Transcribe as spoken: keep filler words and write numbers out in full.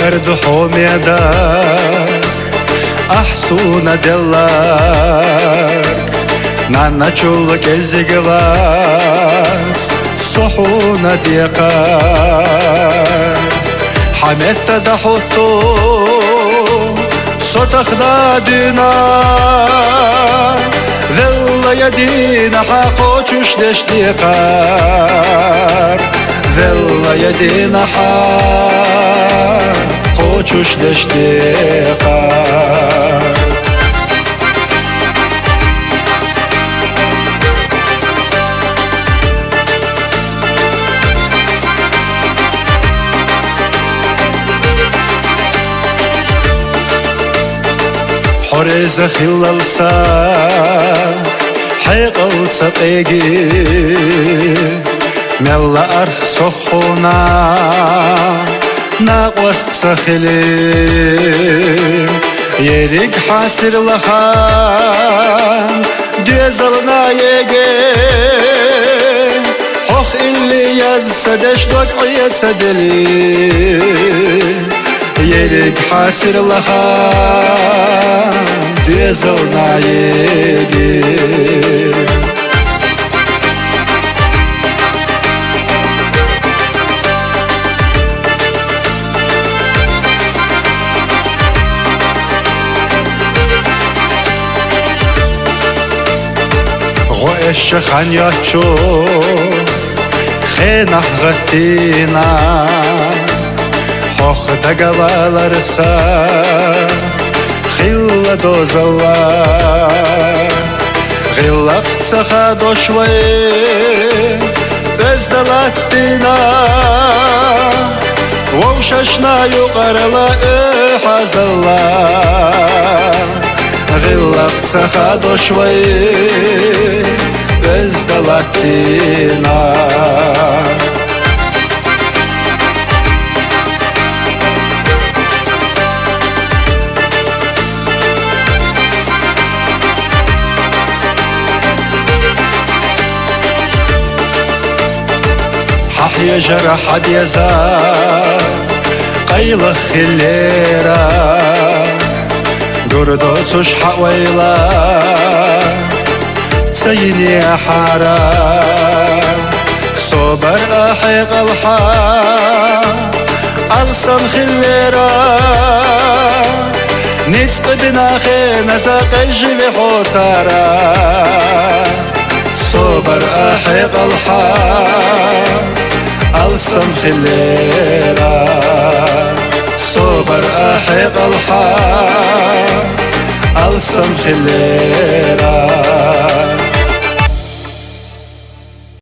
Эрдухьу меда ахьсуна делла, нанна чул кӀезига вац, со хьуна декъа. Хьаметта дахьутту со тахна дина, велла я дина хьа кхочушдеш декъа. Велла я дина хьа кхочушдеш декъа. Хьо реза хилалца хьекъал ца къеги, мелла арх со хьуна накъост ца хили. Ерриг хьа сирлахъан доьзална еги, хьох илли язса деш дог Ӏе ца дели. Ерриг хьа сирлахъан доьзална еги. Гъо эшша хан йоацачу хенахь гӀаттийна, хьох дагаваларца хилла дозалла. ГӀиллакх ца хадош вай оьзда латтийна, вовшашна юкъаралла оьхьазалла. ГӀиллакх ца хадош вай оьзда латтийна. Хьа хьежар, хьа безар къайлаха хиллера, гур доцуш хьа ойла ца йинехьара. Собар а хьекъал хьа алсам хиллера, ницкъ дина хеназа къежжа ве хьо цара. Собар а хьекъал хьа алсам хиллера, собар а хьекъал хьа алсам хиллера.